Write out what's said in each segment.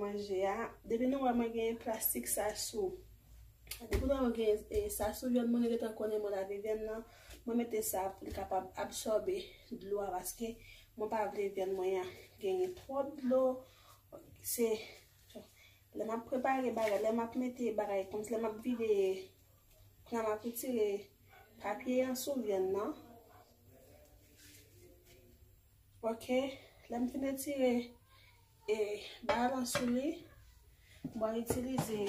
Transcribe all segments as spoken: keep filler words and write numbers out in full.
Manje a. Depi nou wè mwen gen plastik sa sou. Depi nou wè mwen gen, e, sa sou vyann mwen, nou gentan konnen mwen lave vyann nan. Mwen mete sa pou l kapab absòbe dlo a paske mwen pa vle vyann mwen an genyen twòp dlo. Se lè m ap prepare bagay, lè m ap mete bagay kòmsi, lè m ap vide, kounye a m ap retire papye an sou vyann nan. Ok, lè m fin retire, e, bagay lan sou li, mwen itilize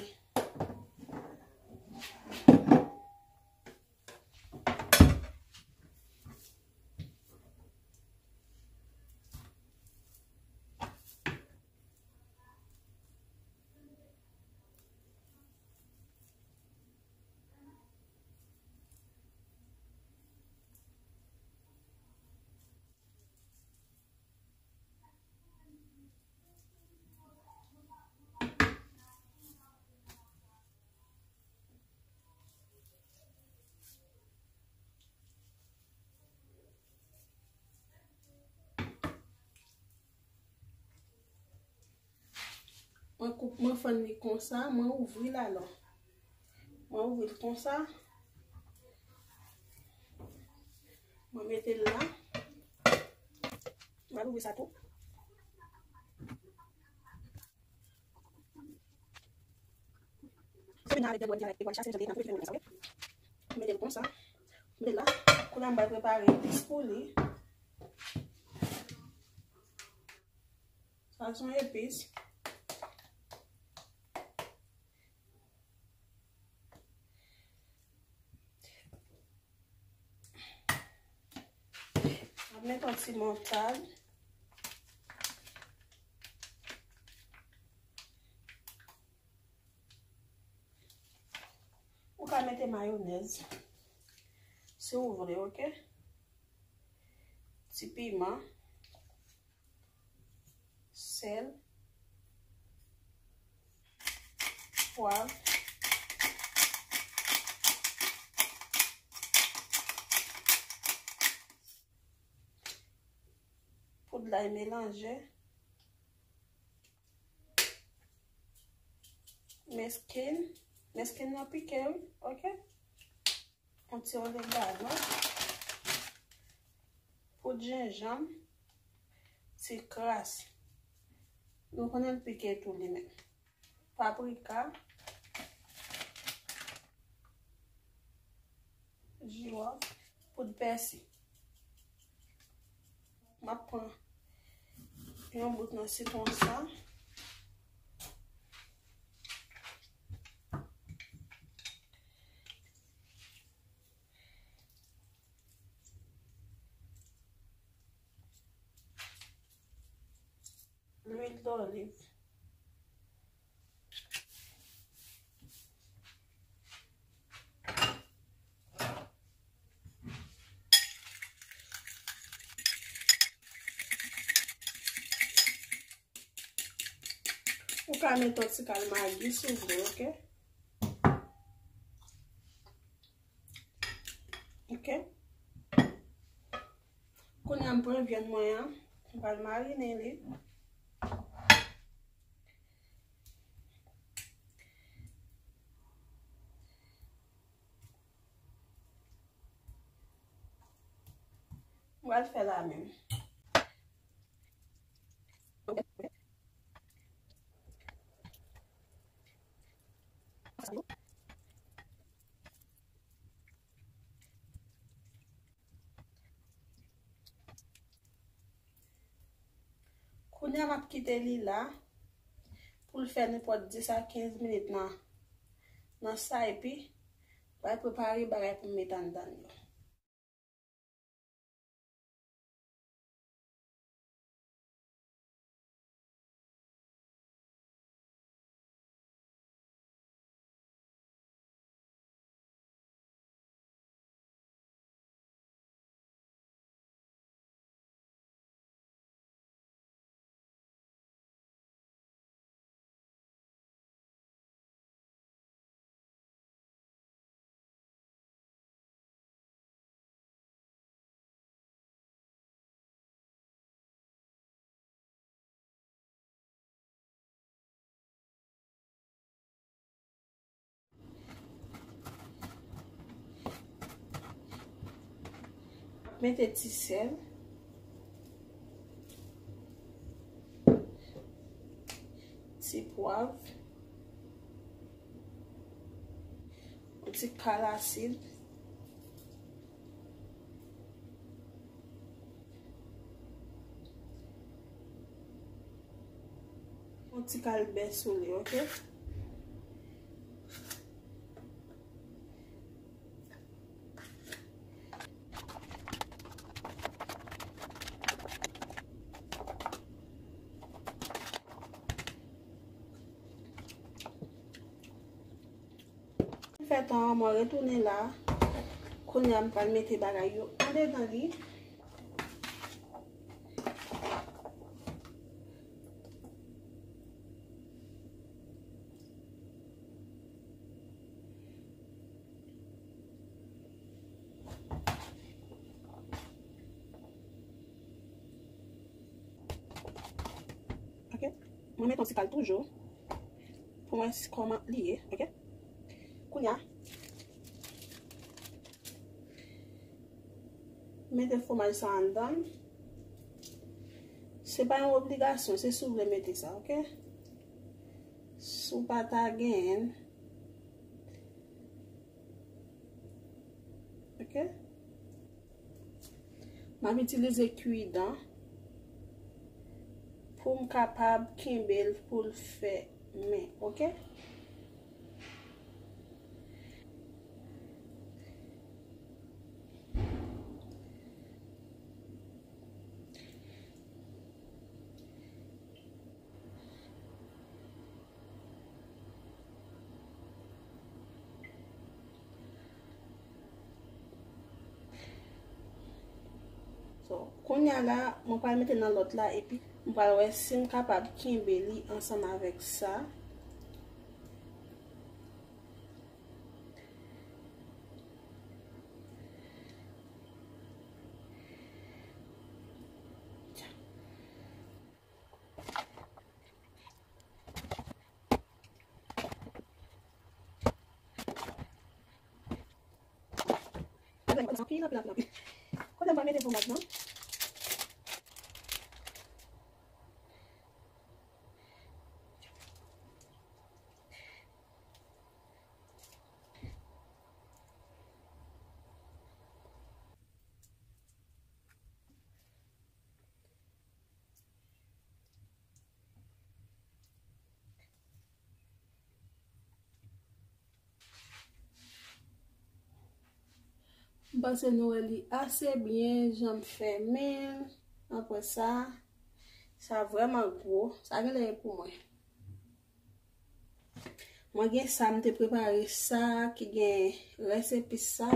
Mwen koup, mwen fann li konsa, mwen ouvri l alò. Mwen ouvri l konsa. Mwen mete l la. Mwen ouvri sa tou. Se vin avèk dèdwèt dirèk, e wè chache jan de nan tout fè konsa, wi. Mete l konsa. Mete l la. Kounye a m pral prepare epis pou li. Sa se yon epis. Ap met yon ti moutad. Ou ka mete mayonèz, si w vle, ok? Ti piman, sèl, pwav, poud lay melanje. Mesken, mesken nan pike, wi, ok? Yon ti oregano, poud jenjanm, ti kras. Nou konnen l pike tou li menm. Paprika, jiwòf, poud pèsi. M ap pran yon bout nan sitwon sa. Lwil doliv. Ou ka mete yon ti kal magi si w vle, ok? Ok. Kounye a m pran vyann mwen an, m pral marine li. M pral fè la menm. Kounye a m ap kite li la pou l fè nenpòt dis a kenz minit nan, nan sa, epi m pral prepare bagay pou m met anndan l yo. Mete ti sèl, ti pwav, yon ti kal asid, yon ti kal bè sou li, oke? Fè tan an, mwen retounen la. Kounye a, m pral mete bagay yo andedan li. Ok. Mwen met yon ti kal toujou. Pou mwen si kòman li ye, ok? Kounye a, mete fwomaj sa anndan. Se pa yon obligasyon, se si w vle mete sa, ok? Si w pa ta genyen, ok? M ap itilize kwidan pou m kapab kenbe l pou l fèmen, ok? So, kounye a la, mwen pral mete nan lòt la, epi mwen pral wè si m kapab kenbe li ansanm avèk sa. Anpil, anpil, anpil, anpil. Kote m pral mete fwomaj lan? M panse nou wè li ase byen, jan m fèmen l. Apre sa, sa vrèman gwo. Sa genlè e pou mwen. Mwen gen sa, m te prepare sa, ki gen rès epis sa.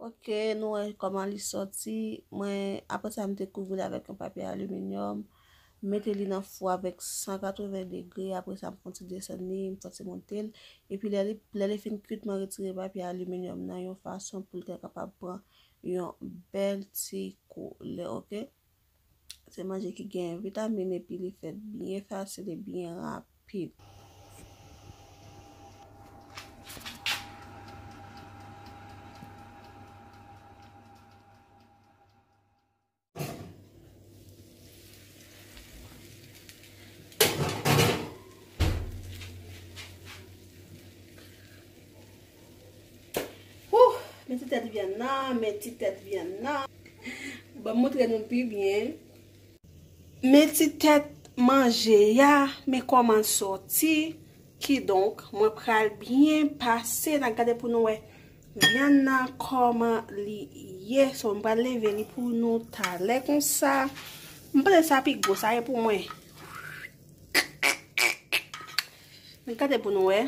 Ok, nou wè kòman li sòti. Mwen, apre sa, m te kouvri l avèk yon papye aliminyòm. M mete li nan fou avèk san katreven degre. Apre sa, m fè yon ti desann li, m fè yon ti monte l. Epi lè li, lè li fin kuit, mwen retire papye aliminyòm nan yon fason pou l te kapab pran yon bèl ti koulè, ok? Se manje ki gen vitamin epi li fèt byen fasil e byen rapid. Wouh, men ti tèt vyann nan, men ti tèt vyann nan. Ban m montre nou pi byen. Men ti tèt manje a, men kòman l sòti. Kidonk, mwen pral byen pase, n a gade pou nou wè vyann nan kòman li ye. So, m pral leve li pou nou talè konsa. M panse sa pi gwo, sa ye pou mwen. Men gade pou nou wè.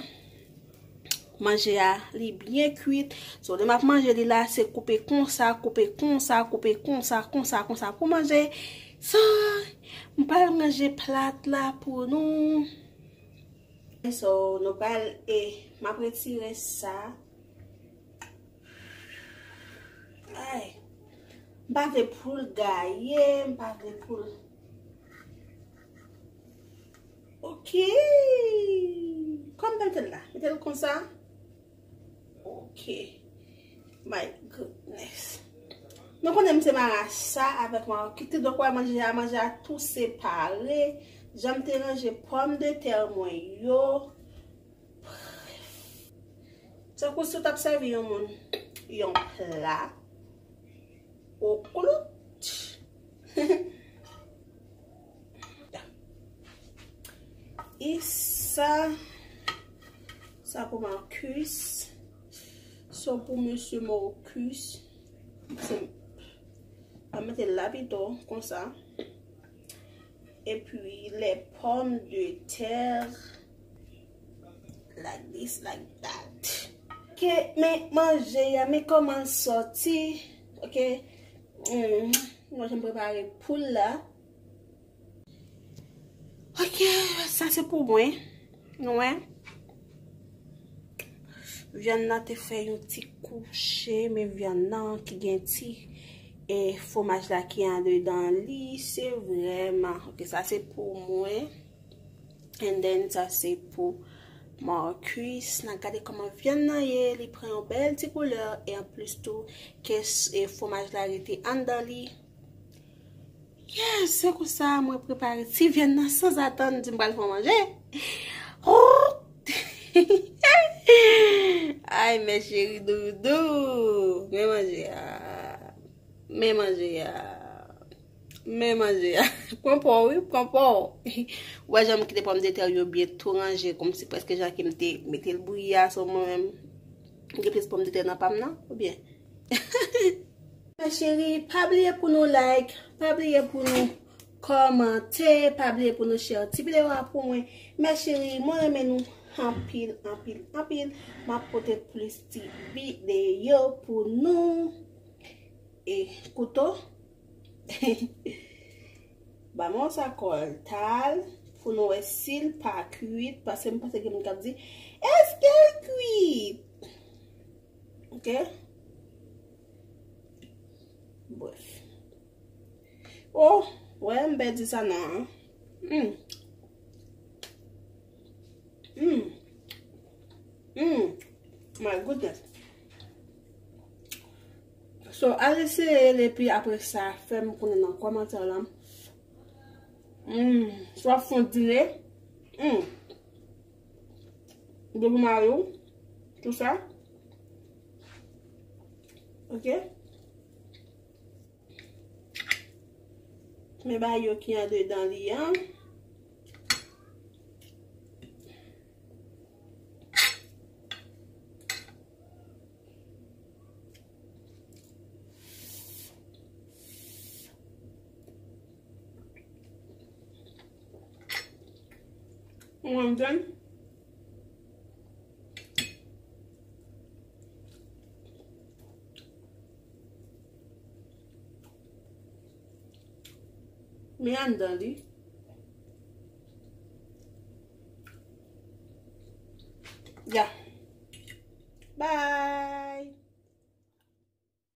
Manje a, li byen kuit. So, lè m ap manje li la, se koupe konsa, koupe konsa, koupe konsa, konsa, konsa pou manje. So, m pral ranje plat la pou nou. So, nou pral, e, m ap retire sa. Ay. M pa vle pou l gaye, m pa vle pou l. Ok. Kòm mete l la. Mete l konsa. Ok. My goodness. Nou konnen m se marasa avèk Marcus, donk wè manje a, manje a tou separe. Jan m te ranje pòmdetè mwen yo. Tankou si w t ap sèvi yon moun yon pla. Oklout. E sa, sa pou Marcus. Sa pou mesye Marcus. Se, a mete l la pito, konsa. Epi, les pommes de terre. Like this, like that. Ok, men manje a, men kòman l sòti. Ok. Hmm, mwen jan prepare poul la. Ok, sa se pou mwen. Nou wè. Vyann nan te fè yon ti kouche, men vyann nan ki gen ti, e, fwomaj la ki andedan li, se vrèman. Ok, sa se pou mwen. And then, sa se pou Marcus. N a gade kòman vyann nan ye. Li pran yon bèl ti koulè. E anplis tou, ke s-, e fwomaj la rete anndan li. Yes, se konsa mwen prepare ti vyann nan sanzatann. Di m pral fè manje. Ay, mè cheri doudou. Men manje a. Men manje a. Men manje a. Pran pa w, wi, pran pa w. Ou wè jan m kite pòmdetè yo byen tou ranje, kòmsi prèske jan ke m te mete l bouyi a, so mwen menm, m gen plis pòmdetè nan pa m nan, oubyen? Mè cheri, pa bliye pou nou like, pa bliye pou nou kòmante, pa bliye pou nou share ti videyo a pou mwen. Mè cheri, mwen renmen nou anpil, anpil, anpil. M ap pote plis ti videyo pou nou. E kouto. Ba mwen sa kòltal pou nou wè si l pa kwit, paske m panse gen moun k ap di, èske l kwit? Ok? Bref. Oh, wè, m pèdi sa nan. Hmm. Hmm. Hmm. My goodness. So, al eseye l epi apre sa, fè m konnen nan kòmantè la. Hmm. Si w ap fè yon dine. Hmm. Dlo pou mari w. Tout sa. Ok? Men bagay yo ki andedan li an. Ou konprann? Men anndan li. Ya. Bye.